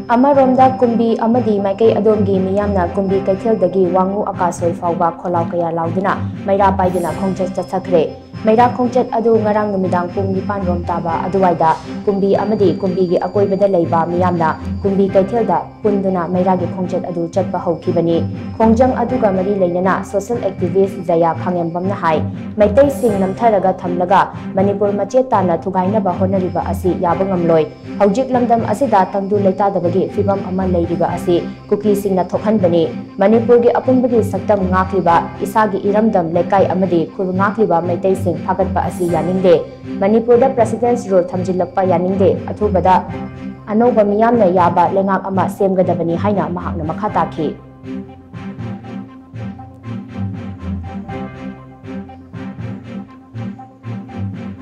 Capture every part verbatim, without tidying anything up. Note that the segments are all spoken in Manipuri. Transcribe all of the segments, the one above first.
ꯑꯃꯔꯣꯝꯗ, ꯀꯨꯝꯕꯤ ꯑꯃꯗꯤ ꯃꯥꯏꯀꯩ ꯑꯗꯣꯝꯒꯤ ꯃꯤꯌꯥꯝꯅ ꯀꯨꯝꯕꯤ ꯀꯩꯊꯦꯜꯗꯒꯤ ꯋꯥꯉꯨ ꯑꯀꯥꯁꯣꯏ ꯐꯥꯎꯕ ꯈꯣꯜꯂꯥꯎ ꯀꯌꯥ ꯂꯥꯎꯗꯨꯅ ꯃꯩꯔꯥ ꯄꯥꯏꯗꯨꯅ ꯈꯣꯡꯆꯠ ꯆꯠꯊꯈ꯭ꯔꯦ꯫ ꯃꯩꯔꯥ ꯈꯣꯡꯆꯠ ꯑꯗꯨ ꯉꯔꯥꯡ ꯅꯨꯃꯤꯗꯥꯡ ꯄꯨꯡ ꯅꯤꯄꯥꯟ ꯔꯣꯝ ꯇꯥꯕ ꯑꯗꯨꯋꯥꯏꯗ ꯀꯨꯝꯕꯤ ꯑꯃꯗꯤ ꯀꯨꯝꯕꯤꯒꯤ ꯑꯀꯣꯏꯕꯗ ꯂꯩꯕ ꯃꯤꯌꯥꯝꯅ ꯀꯨꯝꯕꯤ ꯀꯩꯊꯦꯜꯗ ꯄꯨꯟꯗꯨꯅ ꯃꯩꯔꯥꯒꯤ ꯈꯣꯡꯆꯠ ꯑꯗꯨ ꯆꯠꯄ ꯍꯧꯈꯤꯕꯅꯤ꯫ ꯈꯣꯡꯖꯪ ꯑꯗꯨꯒ ꯃꯔꯤ ꯂꯩꯅꯅ social activist ꯖꯌꯥ ꯈꯥꯉꯦꯝꯕꯝꯅ ꯍꯥꯏ, ꯃꯩꯇꯩꯁꯤꯡ ꯅꯝꯊꯔꯒ ꯊꯝꯂꯒ ꯃꯅꯤꯄꯨꯔ ꯃꯆꯦꯠ ꯇꯥꯅ ꯊꯨꯒꯥꯏꯅꯕ ꯍꯣꯠꯅꯔꯤꯕ ꯑꯁꯤ ꯌꯥꯕ ꯉꯝꯂꯣꯏ꯫ ꯍꯧꯖꯤꯛ ꯂꯝꯗꯝ ꯑꯁꯤꯗ ꯇꯪꯗꯨ ꯂꯩꯇꯥꯗꯕꯒꯤ ꯐꯤꯚꯝ ꯑꯃ ꯂꯩꯔꯤꯕ ꯑꯁꯤ ꯀꯨꯀꯤꯁꯤꯡꯅ ꯊꯣꯛꯍꯟꯕꯅꯤ꯫ ꯃꯅꯤꯄꯨꯔꯒꯤ ꯑꯄꯨꯟꯕꯒꯤ ꯁꯛꯇꯝ ꯉꯥꯛꯂꯤꯕ, ꯏꯁꯥꯒꯤ ꯏꯔꯝꯗꯝ, ꯂꯩꯀꯥꯏ ꯑꯃꯗꯤ ꯈꯨꯜ ꯉꯥꯛꯂꯤꯕ ꯃꯩꯇꯩꯁꯤꯡ ꯐꯥꯒꯠꯄ ꯑꯁꯤ ꯌꯥꯅꯤꯡꯗꯦ꯫ ꯃꯅꯤꯄꯨꯔꯗ President's Rule ꯊꯝꯖꯤꯜꯂꯛꯄ ꯌꯥꯅꯤꯡꯗꯦ꯫ ꯑꯊꯨꯕꯗ ꯑꯅꯧꯕ ꯃꯤꯌꯥꯝꯅ ꯌꯥꯕ ꯂꯩꯉꯥꯛ ꯑꯃ ꯁꯦꯝꯒꯗꯕꯅꯤ ꯍꯥꯏꯅ ꯃꯍꯥꯛꯅ ꯃꯈꯥ ꯇꯥꯈꯤ꯫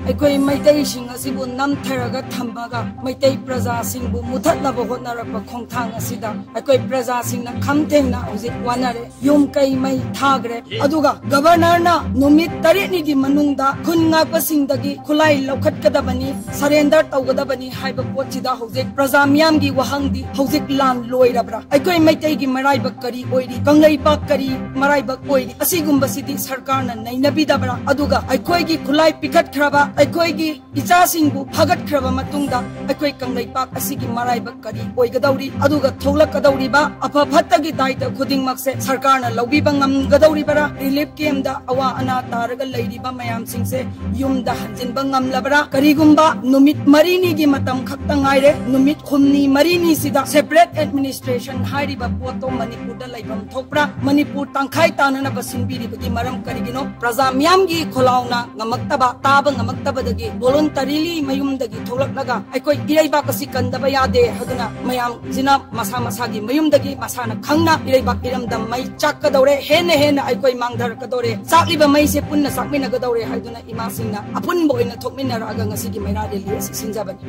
ꯑꯩꯈꯣꯏ ꯃꯩꯇꯩꯁꯤꯡ ꯑꯁꯤꯕꯨ ꯅꯝꯊꯔꯒ ꯊꯝꯃꯒ ꯃꯩꯇꯩ ꯄ꯭ꯔꯖꯥꯁꯤꯡꯕꯨ ꯃꯨꯊꯠꯅꯕ ꯍꯣꯠꯅꯔꯛꯄ ꯈꯣꯡꯊꯥꯡ ꯑꯁꯤꯗ ꯑꯩꯈꯣꯏ ꯄ꯭ꯔꯖꯥꯁꯤꯡꯅ ꯈꯝ ꯊꯦꯡꯅ ꯍꯧꯖꯤꯛ ꯋꯥꯅꯔꯦ꯫ ꯌꯨꯝ ꯀꯩ ꯃꯩ ꯊꯥꯈ꯭ꯔꯦ꯫ ꯑꯗꯨꯒ Governorꯅ ꯅꯨꯃꯤꯠ ꯇꯔꯦꯠꯅꯤꯒꯤ ꯃꯅꯨꯡꯗ ꯈꯨꯟ ꯉꯥꯛꯄꯁꯤꯡꯗꯒꯤ ꯈꯨꯠꯂꯥꯏ ꯂꯧꯈꯠꯀꯗꯕꯅꯤ, surrender ꯇꯧꯒꯗꯕꯅꯤ ꯍꯥꯏꯕ ꯄꯣꯠꯁꯤꯗ ꯍꯧꯖꯤꯛ ꯄ꯭ꯔꯖꯥ ꯃꯤꯌꯥꯝꯒꯤ ꯋꯥꯍꯪꯗꯤ ꯍꯧꯖꯤꯛ ꯂꯥꯟ ꯂꯣꯏꯔꯕ꯭ꯔꯥ? ꯑꯩꯈꯣꯏ ꯃꯩꯇꯩꯒꯤ ꯃꯔꯥꯏꯕꯛ ꯀꯔꯤ ꯑꯣꯏꯔꯤ? ꯀꯪꯂꯩꯄꯥꯛ ꯀꯔꯤ ꯃꯔꯥꯏꯕꯛ ꯑꯣꯏꯔꯤ? ꯑꯁꯤꯒꯨꯝꯕꯁꯤꯗꯤ ꯁꯔꯀꯥꯔꯅ ꯅꯩꯅꯕꯤꯗꯕ꯭ꯔꯥ? ꯑꯗꯨꯒ ꯑꯩꯈꯣꯏꯒꯤ ꯈꯨꯠꯂꯥꯏ ꯄꯤꯈꯠꯈ꯭ꯔꯕ, ꯑꯩꯈꯣꯏꯒꯤ ꯏꯆꯥꯁꯤꯡꯕꯨ ꯐꯥꯒꯠꯈ꯭ꯔꯕ ꯃꯇꯨꯡꯗ ꯑꯩꯈꯣꯏ ꯀꯪꯂꯩꯄꯥꯛ ꯑꯁꯤꯒꯤ ꯃꯔꯥꯏꯕꯛ ꯀꯔꯤ ꯑꯣꯏꯒꯗꯧꯔꯤ? ꯑꯗꯨꯒ ꯊꯣꯛꯂꯛꯀꯗꯧꯔꯤꯕ ꯑꯐ ꯐꯠꯇꯒꯤ ꯗꯥꯏꯇ ꯈꯨꯗꯤꯡꯃꯛꯁꯦ ꯁꯔꯀꯥꯔꯅ ꯂꯧꯕꯤꯕ ꯉꯝꯒꯗꯧꯔꯤꯕꯔꯥ? Relief campꯗ ꯑꯋꯥ ꯑꯅꯥ ꯇꯥꯔꯒ ꯂꯩꯔꯤꯕ ꯃꯌꯥꯝꯁꯤꯡꯁꯦ ꯌꯨꯝꯗ ꯍꯟꯖꯤꯟꯕ ꯉꯝꯂꯕ꯭ꯔꯥ? ꯀꯔꯤꯒꯨꯝꯕ ꯅꯨꯃꯤꯠ ꯃꯔꯤꯅꯤꯒꯤ ꯃꯇꯝ ꯈꯛꯇ ꯉꯥꯏꯔꯦ, ꯅꯨꯃꯤꯠ ꯍꯨꯝꯅꯤ ꯃꯔꯤꯅꯤꯁꯤꯗ separate administration ꯍꯥꯏꯔꯤꯕ ꯄꯣꯠꯇꯣ ꯃꯅꯤꯄꯨꯔꯗ ꯂꯩꯐꯝ ꯊꯣꯛꯄ꯭ꯔꯥ? ꯃꯅꯤꯄꯨꯔ ꯇꯪꯈꯥꯏ ꯇꯥꯅꯅꯕ ꯁꯤꯟꯕꯤꯔꯤꯕꯒꯤ ꯃꯔꯝ ꯀꯔꯤꯒꯤꯅꯣ? ꯄ꯭ꯔꯖꯥ ꯃꯤꯌꯥꯝꯒꯤ ꯈꯣꯜꯂꯥꯎꯅ ꯉꯝꯃꯛꯇꯕ, ꯇꯥꯕ ꯉꯝꯃꯛꯇꯕꯗꯒꯤ voluntarily ꯃꯌꯨꯝꯗꯒꯤ ꯊꯣꯛꯂꯛꯂꯒ ꯑꯩꯈꯣꯏ ꯏꯔꯩꯕꯥꯛ ꯑꯁꯤ ꯀꯟꯗꯕ ꯌꯥꯗꯦ ꯍꯥꯏꯗꯨꯅ ꯃꯌꯥꯝꯁꯤꯅ ꯃꯁꯥ ꯃꯁꯥꯒꯤ ꯃꯌꯨꯝꯗꯒꯤ ꯃꯁꯥꯅ ꯈꯪꯅ ꯏꯔꯩꯕꯥꯛ ꯏꯔꯝꯗꯝ ꯃꯩ ꯆꯥꯛꯀꯗꯧꯔꯦ, ꯍꯦꯟꯅ ꯍꯦꯟꯅ ꯑꯩꯈꯣꯏ ꯃꯥꯡꯊꯔꯛꯀꯗꯧꯔꯦ, ꯆꯥꯛꯂꯤꯕ ꯃꯩꯁꯦ ꯄꯨꯟꯅ ꯆꯥꯛꯃꯤꯟꯅꯒꯗꯧꯔꯦ ꯍꯥꯏꯗꯨꯅ ꯏꯃꯥꯁꯤꯡꯅ ꯑꯄꯨꯟꯕ ꯑꯣꯏꯅ ꯊꯣꯛꯃꯤꯟꯅꯔꯛꯑꯒ ꯉꯁꯤꯒꯤ ꯃꯩꯔꯥ rally ꯑꯁꯤ ꯁꯤꯟꯖꯕꯅꯤ꯫